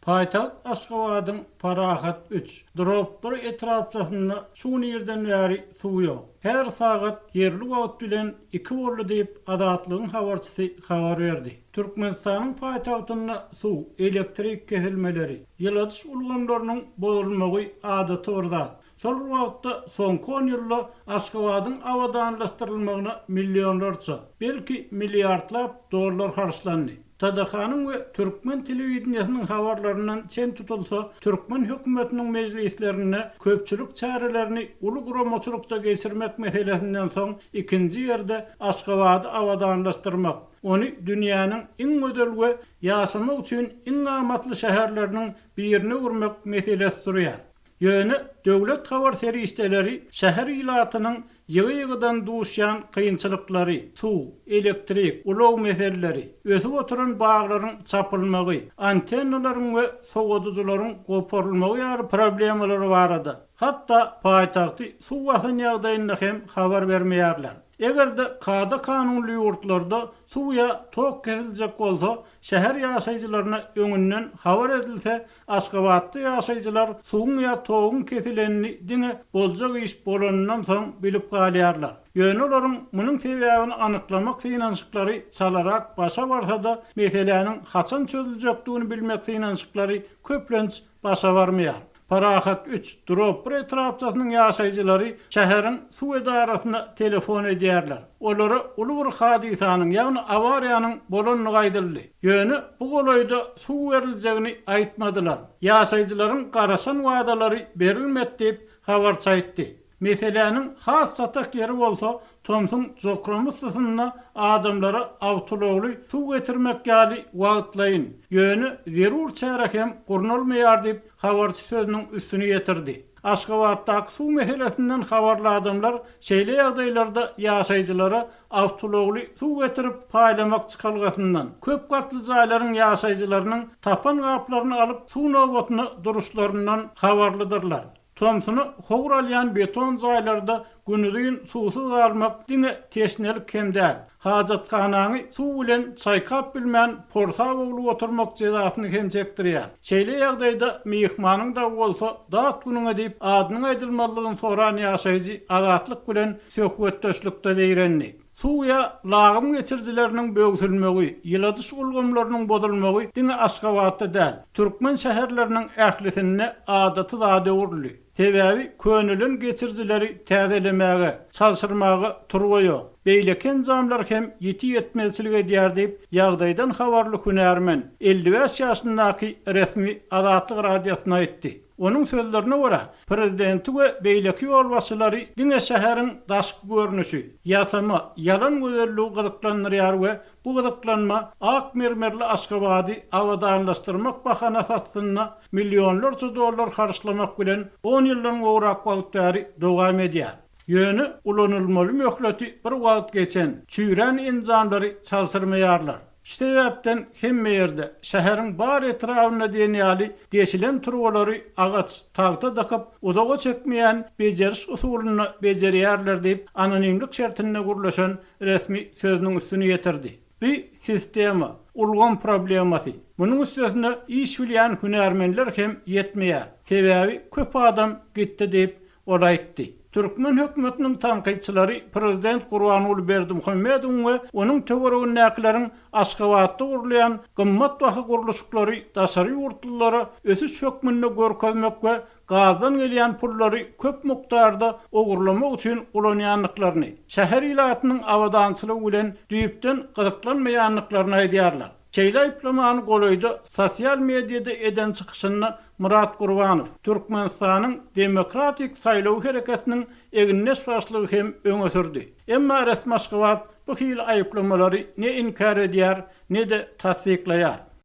Paýtagt Aşgabadyň Parahat üç, Drop bir etrapçasynda şu gün irden bäri suw ýok. Her sagat ýerli wagt bilen iki boldy diýip, Azatlygyň habarçysy habar berdi. Türkmenistanyň paýtagtynda suw, elektrik kesilmeleri, ýyladyş ulgamlarynyň bozulmagy adaty bir zat. Şol bir wagtda, soňky on ýylda Aşgabadyň abadanlaşdyrylmagyna millionlarça, belki milliardlap dollar harçlandy. TDH-nyň we türkmen telewideniýesiniň habarlaryndan çen tutulsa, türkmen hökümetiniň mejlislerinde köpçülik çärelerini uly guramaçylykda geçirmek meselesinden soň ikinji ýerde Aşgabady abadanlaşdyrmak, ony dünýäniň iň gözel we ýaşamak üçin iň amatly şäherleriniň birine öwürmek meselesi durýar. Ýöne döwlet habar serişdeleri şäher ilatynyň ýygy-ýygydan duşýan kynçylyklary, suw, elektrik, ulag meseleleri, ösüp oturan baglaryň çapylmagy, antennalaryň we sowadyjylaryň goparylmagy ýaly problemalary barada, hatda paýtagty suw basan ýagdaýynda hem habar bermeýärler. Eger-de kada-kanunly ýurtlarda suw ýa tok kesiljek bolsa, şäher ýaşaýjylaryna öňünden habar edilse, Aşgabatda ýaşaýjylar suwuň ýa toguň kesilenini diňe boljak iş bolanyndan soň bilip galýarlar. Ýöne olaryň munuň sebäbini anyklamak synanyşyklary çalarak başa barsa-da, meseläniň haçan çözüljekdigini bilmek synanyşyklary köplenç başa barmaýar. Parahat üç, Drop bir etrapçasynyň ýaşaýjylary şäheriň suw edarasyna telefon edýärler. Olara uly bir hadysanyň, ýagny awariýanyň bolandygy aýdyldy. Ýöne bu golaýda suw beriljegini aýtmadylar. Ýaşaýjylaryň garaşan wadalary berilmedi diýip, habarçy aýtdy. Meseläniň has çatak ýeri bolsa, tomsuň jokrama yssysynda adamlara awtoulagly suw getirmek ýaly wagtlaýyn, ýöne zerur çäre hem gurnalmaýar diýip, habarçy sözüniň üstüni ýetirdi. Aşgabatdaky suw meselesinden habarly adamlar şeýle ýagdaýlarda ýaşaýjylara awtoulagly suw getirip paýlamak çykalgasyndan, köp gatly jaýlaryň ýaşaýjylarynyň tapan gaplaryny alyp suw nobatyna duruşlaryndan habarlydyrlar. Tomsuna howur alýan beton jaýlarda günuzyn suwsuz galmak diňe teşnelik hem däl, hajathanaňy suw bilen çaýkap bilmän porsap oglup oturmak jezasyny hem çekdirýär. Şeýle ýagdaýda myhmanyň dagy bolsa dat günüňe diýip adynyň aýdylmazlygyny soran ýaşaýjy Azatlyk bilen söhbetdeşlikde zeýrendi. Suw ýa lagym geçirijileriniň böwsülmegi, ýyladyş ulgamlarynyň bozulmagy diňe Aşgabatda däl, türkmen şäherleriniň ählisinde adaty zada öwrüldi. Sebäbi könelen geçirijileri täzelemäge, çalşyrmaga turba ýok. Beýleki enjamlar hem ýiti ýetmezçilik edýär diýip, ýagdaýdan habarly hünärmen, 55 ýaşyndaky resmi Azatlyk Radiosyna aýtdy. Onuň sözlerine görä, prezidenti we beýleki ýolbaşçylary diňe şäheriň daşky görnüşi, ýasama, ýalan gözelligi gyzyklandyrýar we Bu gyzyklanma ak mermerli Aşgabady abadanlaşdyrmak bahanasy astynda millionlarça dollar harçlamak bilen on ýyldan gowrak wagt bäri dowam edýär. Ýöne ulanylmaly möhleti bir wagt geçen, çüýrän enjamlary çalşyrmaýarlar. Şu sebäpden hemme ýerde, şäheriň bar etrabynda diýen ýaly deşilen turbalary agaç, tagta dykyp, uzaga çekmeýän bejeriş usulynda bejerýärler diýip, anonimlik şertinde gürleşen resmi sözüniň üstüni ýetirdi. Bu sistema, ulgam problemasy. Munuň üstesine iş bilýän hünärmenler hem ýetmeýär. Sebäbi köp adam gitdi diýip, ol aýtdy. Türkmen hökümetiniň tankytçylary prezident Gurbanguly Berdimuhamedowyň we onuň töweregindäkileriň Aşgabatda gurulýan gymmatbaha gurluşyklary daşary ýurtlulara ösüş hökmünde görkezmek we gazdan gelýän pullary köp mukdarda ogurlamak üçin ulanýandyklaryny, şäher ilatynyň abadançylygy bilen düýpden gyzyklanmaýandyklaryny aýdýarlar. Şeýle aýyplamany golaýda sosial mediada eden çykyşynda Myrat Gurbanow, Türkmenistanyň Demokratik saýlaw hereketiniň egindeş başlygy hem öňe sürdi. Emma resmi Aşgabat bu hili aýyplamalary ne inkär edýär, ne-de tassyklaýar.